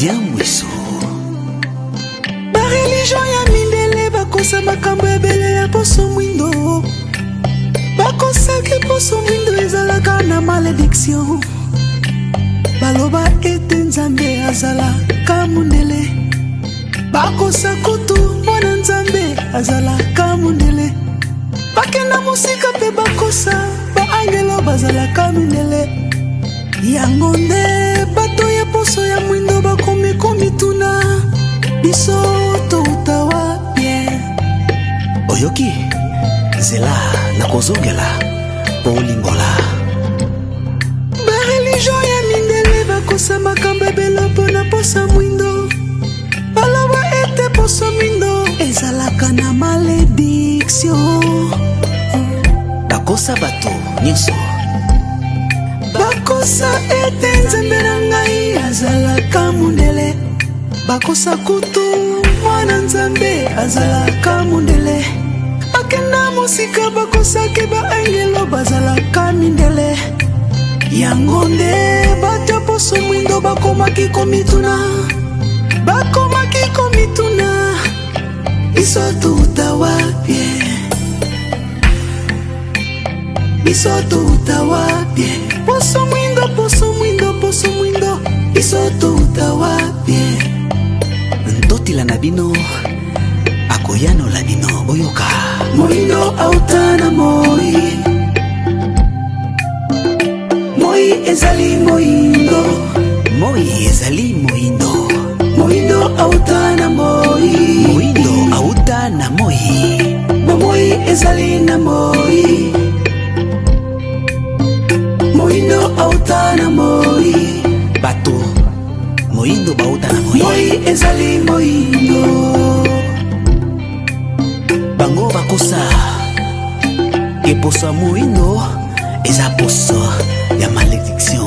Diamwiso. Ba religion ya mindele bakosa makambo ebele ya poso mwindo. Bakosaki poso mwindo ezalaka na malediction. Baloba ete Nzambe azalaka mundele. Bakosa kutu mwana Nzambe azalaka mundele. Bakenda mosika mpe bakosa baangelo bazalaka mindele. Yango nde bato ya poso ya mwindo bakomi komituna biso touta wapi? Oyoki? Zela nakozongela mpo olimbola. Ba religion ya mindele bakosa makambo ebele mpo na poso mwindo. Baloba ete poso mwindo ezalaka na malediction. Bakosa bato nyonso. Bakosa ete Nzambe na ngai azalaka mundele. Bakosa kutu mwana Nzambe azalaka mundele. Bakenda mosika bakosaki baangelo bazalaka mindele. Yango nde bato ya poso mwindo bakomaki komituna, bakomaki komituna, biso touta wapi? Biso touta wapi? Poso mwindo, poso mwindo, poso mwindo, biso touta wapi? Ntotila na bino akoyanola bino, boyoka. Moindo auta na moi, moi ezali moindo. Moi ezali moindo. Moindo auta na moi, moindo auta na moi. Bomoi ezali na moi, moindo auta na moi. Bato moindo bauta na moi. Moi ezali moindo. Bango bakosa eposo ya moindo eza poso ya malediction.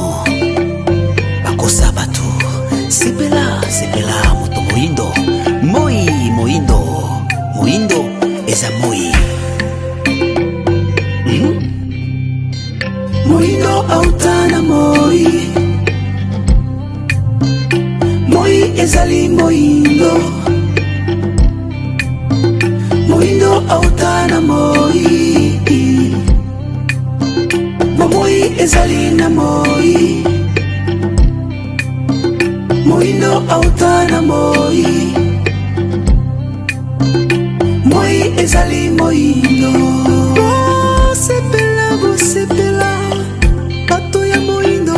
Bakosa bato. Sepela, sepela moto moindo. Moi moindo, moindo eza moi. Moindo auta na moi, moi ezali moindo. Moindo auta na moi, bomoi ezali na moi. Moindo auta na moi, moi ezali moindo. Bosepela, bosepela bato ya moindo.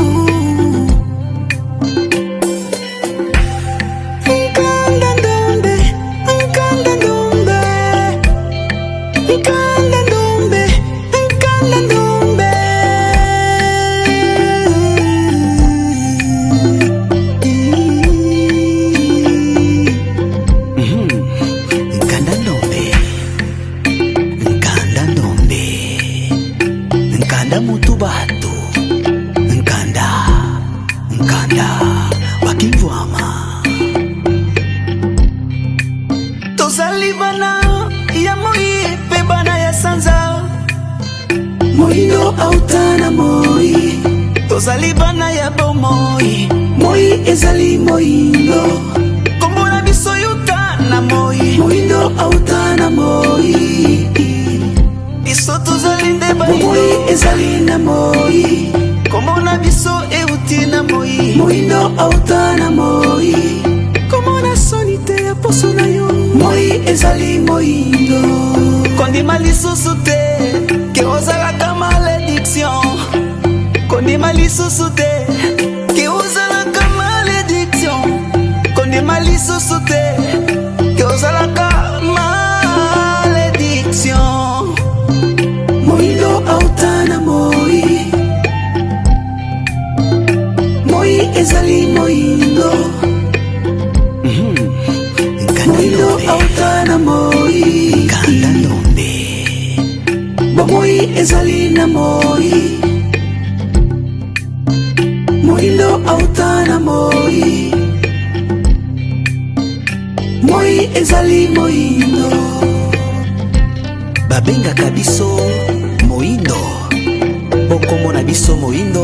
Nkanda ndombe, nkanda ndombe, nkanda ndombe, nkanda ndombe. Nkanda ndombe, nkanda ndombe, nkanda mutu bato, nkanda, nkanda bakimvwama. Tozali bana ya moi mpe bana ya sanza. Moindo auta na moi, tozali bana ya bomoi. Moi ezali moindo. Kombo na biso yuta na moi. Moindo auta na moi, biso tozali nde bomoi baindo. Ezali na moi, Kombo na biso euti na moi. Moindo auta na moi. Komona soni te ya poso na yo, moi ezali moindo. Kondima lisusu te ke ozalaka malediction. Kondima lisusu te ke ozalaka malediction. Kondima lisusu te ke ozalaka malediction. Moindo auta na moi, moi ezali moindo. Nkanda Moindo ndombe, auta na moi, nkanda ndombe, bomoi ezali na moi. Moindo auta na moi, moi ezali moindo. Babengaka biso moindo mpo kombo na biso moindo.